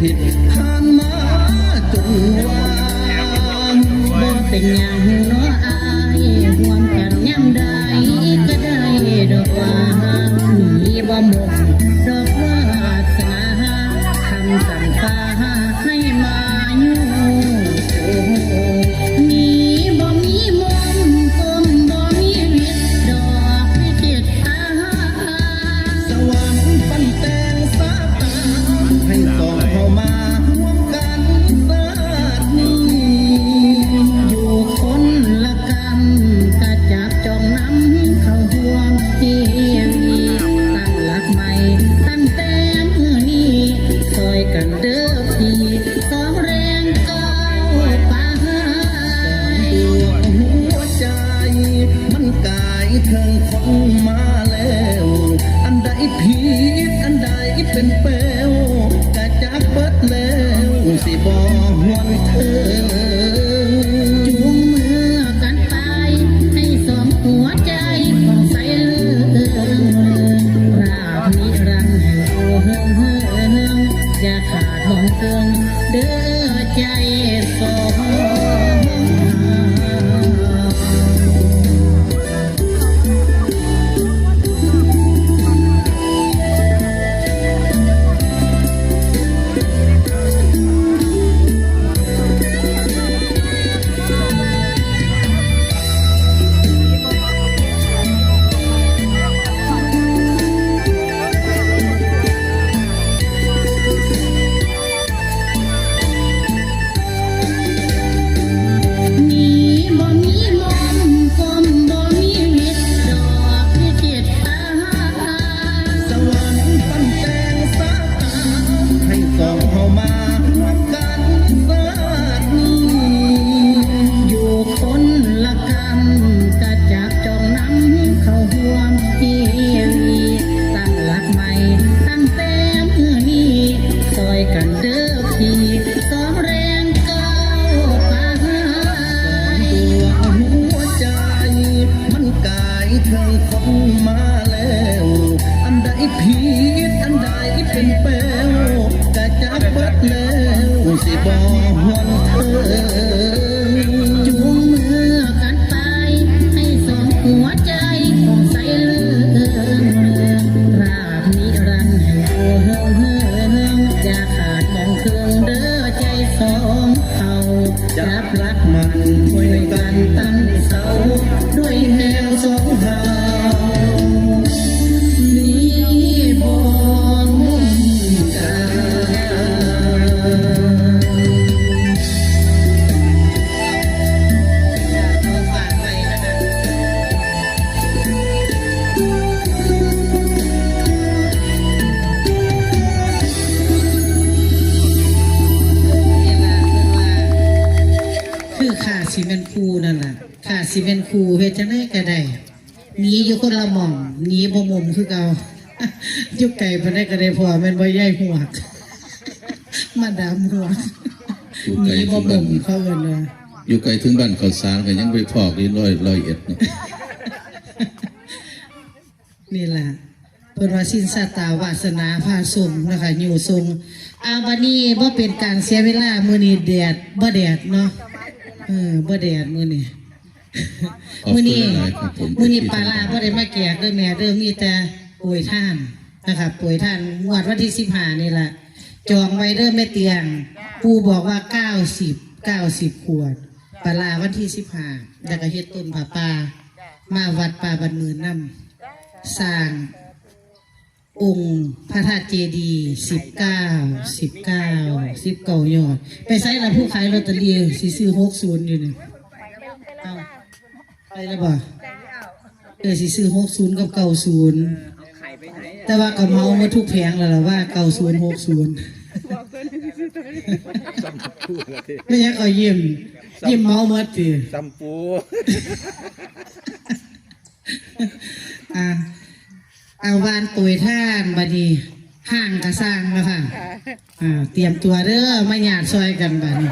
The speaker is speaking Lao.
ຜິດຜ່ານມາຈົນວານ. ບໍ່ເປັນຫຍັງເນາະອ້າຍ ຮ່ວມກັນຍາມໃດກໍໄດ້ດອກວ່າ ມີບໍ່ໝົດດອກວາສະໜາ ຄຳສັ່ງຟ້າໃຫ້ມາຢູ່ ມີບໍ່ມີມົນ ກົມບໍ່ມີວິດດອກ ລິຂິດຟ້າ ສະຫວັນປັ່ນແຕ່ງຊາຕາ ໃຫ້ສອງເຮົາມາຮ່ວມກັນຊາດນີ້ ຢູ່ຄົນລະກຳ ກະຈັບຈ້ອງນຳເຂົ້າຮ່ວມຮຽງ ຕັ້ງຫຼັກໃໝ່ຕັ້ງແຕ່ມື້ນີ້ ຊ່ອຍກັນເດີພີ່ ສອງແຮງກ້າວໄປ ຕົວຫົວໃຈ ມັນກາຍເຖິງຄົນມາແລ້ວ ອັນໃດຜິດ ອັນໃດເປັນແປ້ວ ກະຈັກເບິດແລ້ວ ຊິບໍ່ຫວນເທີງ ຈູງມືກັນໄປ ໃຫ້ສອງຫົວໃຈຂອງໃສເລີງ ລາບນິລັນໃຫ້ຢູ່ເຮີງໆ ຢ່າຂາດຫ້ອງເຄິ່ງເດີໃຈສອງເຮົາ. ມີບໍ່ມີມົນ ກົມບໍ່ມີວິດດອກ ລິຂິດຟ້າ ສະຫວັນປັ່ນແຕ່ງຊາຕາ ໃຫ້ສອງເຮົາມາຮ່ວມກັນຊາດນີ້ ຢູ່ຄົນລະກຳ ກະຈັບຈ້ອງນຳເຂົ້າຮ່ວມຮຽງ ຕັ້ງຫຼັກໃໝ່ຕັ້ງແຕ່ມື້ນີ້ ຊ່ອຍກັນເດີພີ່ ສອງແຮງກ້າວໄປ ຕົວຫົວໃຈ ມັນກາຍເຖິງຄົນມາແລ້ວ ອັນໃດຜິດ ອັນໃດເປັນແປ້ວ ກະຈັກເບິດແລ້ວ ຊິບໍ່ຫວນເທີງ ຈູງມືກັນໄປ ໃຫ້ສອງຫົວໃຈຂອງໃສເລີງ ລາບນິລັນໃຫ້ຢູ່ເຮີງໆ ຢ່າຂາດໝ່ອງເຄິ່ງເດີໃຈສອງເຮົາ ຈັບຫຼັກໝັ້ນຊ່ວຍກັນຕັ້ງເສົາ ດ້ວຍແຮງສອງເຮົາ ມີບ່ອນກາ ຄືຂ້າຊິແມ່ນຄູ່ນັ້ນລະ ຂ້າຊິແມ່ນຄູ່ເຮັດຈັ່ງໃດກະໄດ້ ໜີຢູ່ຄົນລະໝ່ອງ ໜີບໍ່ໝົມຄືເກົ່າ ຢູ່ໄກປານໃດກະໄດ້ພໍ້ ແມ່ນບໍ່ຍາຍຫວກ ມາດາມຫວກ ຢູ່ໄກ ໜີບໍ່ໝົມ ເຂົາເອີ້ນວ່າ ຢູ່ໄກເຖິງບ້ານເຂົ້າສານກະຍັງໄປພໍ້ຢູ່ຮ້ອຍ ຮ້ອຍເອັດເນາະ. ນີ້ລະ ເພິ່ນວ່າສິນຊາຕາວາສະໜາພາສົ່ງນະຄະ ຍູ້ສົ່ງ. ອາ ບາດນີ້ບໍ່ເປັນການເສຍເວລາ ມື້ນີ້ແດດບໍ່ແດດເນາະ ເອີ ບໍ່ແດດມື້ນີ້ ມື້ນີ້ ມື້ນີ້ປາຫຼ້າບໍ່ໄດ້ມາແຈກເດີແມ່ເດີ ມີແຕ່ໂປຍທານນະຄະ ໂປຍທານ ງວດວັນທີສິບຫ້ານີ້ລະ ຈອງໄວ້ເດີແມ່ຕຽງ ປູ່ບອກວ່າເກົ້າສິບ ເກົ້າສິບຂວດ ປາຫຼ້າວັນທີສິບຫ້າ ແລ້ວກະເຮັດຕົ້ນຜ້າປ່າ ມາວັດປ່າບ້ານໝື່ນນຳ ສ້າງອົງພະທາດເຈດີ ສິບເກົ້າ ສິບເກົ້າ ສິບເກົ້າຍອດ. ໄປໃສລະຜູ້ຂາຍລອດເຕີຣີ ຊິຊື້ຫົກສູນຢູ່ນີ້ ເອົ້າ ໄປແລ້ວບໍ່? ເອີ ຊິຊື້ຫົກສູນກັບເກົ້າສູນ ແຕ່ວ່າກະເໝົາໝົດທຸກແຜງແລ້ວລະວ່າ ເກົ້າສູນ ຫົກສູນ ແມ່ນຫຍັງກໍຍິ້ມ ຍິ້ມເໝົາໝົດຕິ ສ່ຳປູ ອ່າ ເອົາຫວ່ານໂປຍທານ ບາດນີ້ຫ້າງກະສ້າງເນາະຄ່ະ ອ່າ ຕຽມຕົວເດີ ມາຍາດຊ່ອຍກັນບາດນີ້